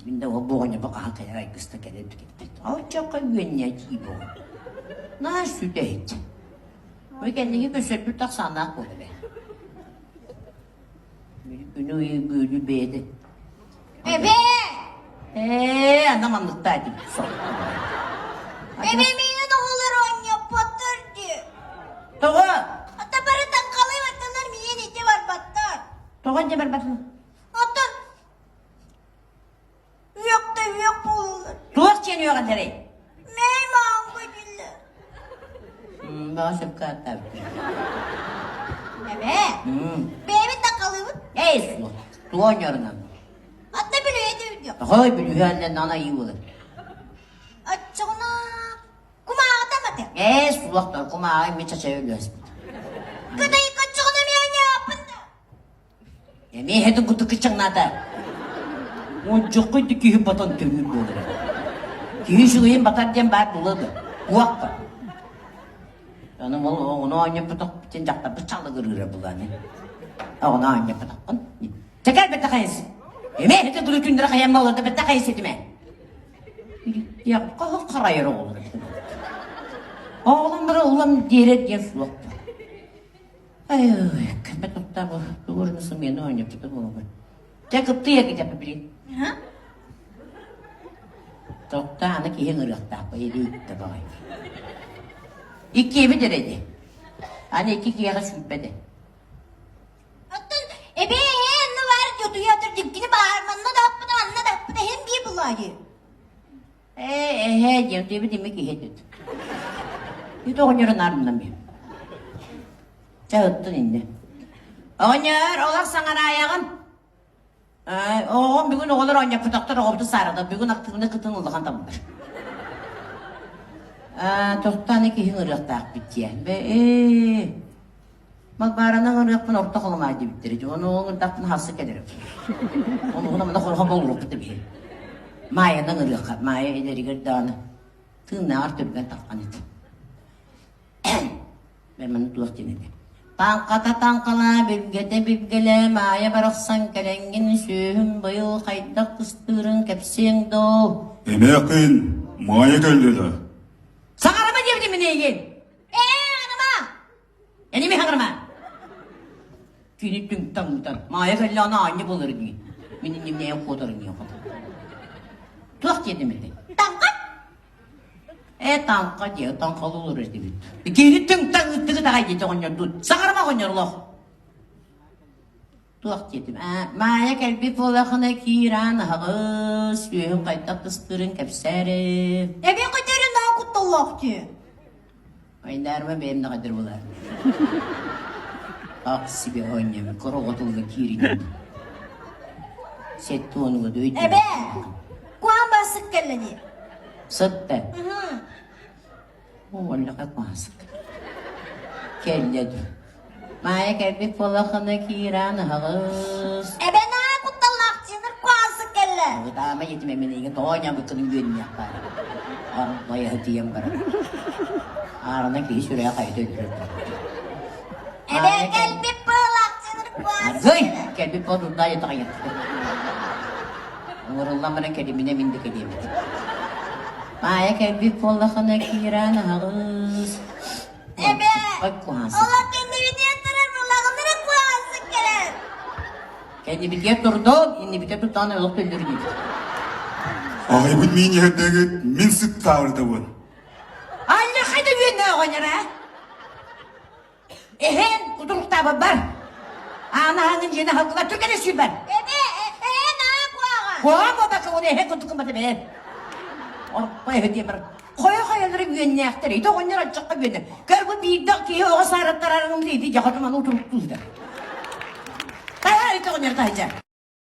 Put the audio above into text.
Мин да ол оҕонньорбо хаһан кэлэр айгыста кэлэр кэлбит. Оччоққа үөннээ дии бу. Наа сүтэһит. Ой кэнниги көсөрбүт тахсааннаах буолла бэ. Күнү ыйы бүүнү бэйэтэ. Эбээ! Ээ, ана манныктаа дии. Эбээ миигин оҕолор оонньоппоттор дии. Тоҕо? Ата бары таҥхалыы батталар миигин ити барбаттар. Тоҕо дьэ барбатын? Оттон үөх да үөх буолаллар. Туох диэн үөҕэллэрий? Мэй маамга дииллэр. Баҕа сөпкө ааттаабыт. Эбээ, бэйэбит таҥхалыыбыт. Эй, суох. Тугу оонньоорунан? Атта бүлүүһэ үрдүөх. Хой бүлүүһэ аннан ана айыы буолар. Оччоҕуна кумааҕыта маты. Ээ, суохтар кумааҕы эмиэ чачайа өлөөспүт. Кытайыкка оччоҕуна эмиэ оонньооппун да. Эмиэ эһэтин курдук кыччаҥнаата. Муддьуккуй да киһи батан төрүүр буолар. Киһи үчүгэйин батар диэн баар буолуо да. Уохха. Аны ол оҕону оонньоппотох диэн дьахтарбыт чалыгырыыра булааны. Оҕону оонньоппотоххун. Чэкэр бэтэ хайыс. Эмиэ эһэтин курдук күндэрэ хайамма олордо бэтэ хайыс этимэ. Диэххэ харайар оҕолор. Оҕоломмара улам диэрэр диэн суох. Ай, кэмэ туттаабы тугу сымыйаны оонньоппута буолабын. Чэ, кыптый эргитэппи билин. Тохто аны киһи ыҥырыахтаах илиитте баҕай. Иккиэбит эрэ дии. Аны икки киһиэхэ сүүрбэтэ. Оттон эбээ эһээ онно баар дьутуйа отур дьиҥкини баар манна да аппыта манна да аппыта иһин биир булаайы. Ээ, эһээ диэн диэбит ими киһи этит. Ити оҕонньору наармынан биһим. Чэ, ыттын иннэ. Оҕонньор, олох саҥараайаҕын. Оҕом бүгүн оҕолор оонньоппутахтар оҕобутун саарата бүгүн актыыбына кытын улахан табыллар. Тохтоон киһи ыҥырыахтаахпыт диэн. Ээ, Малбаарана ыҥырыахпын орто холомаа диэбиттэрэ. Дьэ, ону ыҥырдахпына хассы кэлэрим. Онуһуна мана хорҕо болуруохпут эбиһи. Маайаны ыҥырыахха. Маайа эдэригэр даҕаны тыыннааҕар түргэн таххан этэ. Мен маны туох диэн этэ. Таҥхата таҥхалаа, билгэтэ билгэлээ, Маайа барахсан кэлэҥҥин сүөһүм быйыл хайдах кыстыырын кэпсиэҥ доо. Эмээххин Маайа кэллэ да? Саҥарама диэбитим мин эйигин! Ээ, аныма! Эними хаҥырма! Кини түҥтэн ыытар. Маайа кэллэҕинэ аанньа буолар дии. Мин иннибинэйэн куотар дии Туох диэтим этэй? Таҥха! Ээ, таҥха диэ, таҥхалыылар этибит. Кини түҥтэн ыыттыгыт аҕай диэтэ оҕонньордуун. Саҥарма оҕонньорлоох! Туох диэтим? Аа, Маайа кэлбит буоллахына киир аан аһаҕас, сүөһүн хайдах кыстыырын кэпсээри. Эбиэн көтөрүн наа кутталлаах дии. Айдаарма бэйэм да хадыр булар. Ах себе оонньомо, короҕотулга киирин. Сеттуонуга дөйдү. Эбээ, куһаан басык кэллэ дии. Сытта. Уоллаха куһаасык. Кэллэ дуу. Маайа кэлбит буоллахына киирэн аһаҕыс. Эбээ наа кутталлаах дьиэнэр куһаасык кэллэ. Ытаама етиме мин эйигин тоҕо оонньообуккун үөннүөх баар. Арбайаһы тиийэн баран. Аарынан киһи сүрэҕэ хайыта өлөрөр. Эбээ кэлбит буоллах дьиэнэр куһаасык Аргый! Кэлбит буол дурдаа етаҕайыахтык. Ыҥырыллан баран кэлиминэ мин да кэлиэм этэ. Маайа кэлбит буоллахына киирэн аһаҕыс. Эбээ, Ой, куһаасык. олох кэннибитигэр турар буоллаҕына куһаасык кэлэр. Кэннибитигэр турдун, иннибитигэр турдаҕына олох төллөр диэбит. Аҕайбын миин иһэрдээгит мин сыттаабытабын. Алла хайда үөннэ оҕонньор аа? Эһээн утуруктаабыт бар. Аана аһаҥын дьиэни аһалгылар түргэнэ сүүрбэр. Эбээ, эһээ наа куһаҕан. Куһаҕан буолбакка уонна эһэ курдук гыммата бэйэн. Орпо эһэ диэн баран хойо-хайалары үөннээхтэр. Ити оҕонньор алдьахха үөннэр. Көр бу биирдэ киһи оҕо саараттарарым дии ити дьахатым аны утуруктуу сытар. Таһаар ити оҕонньор таһыдьа.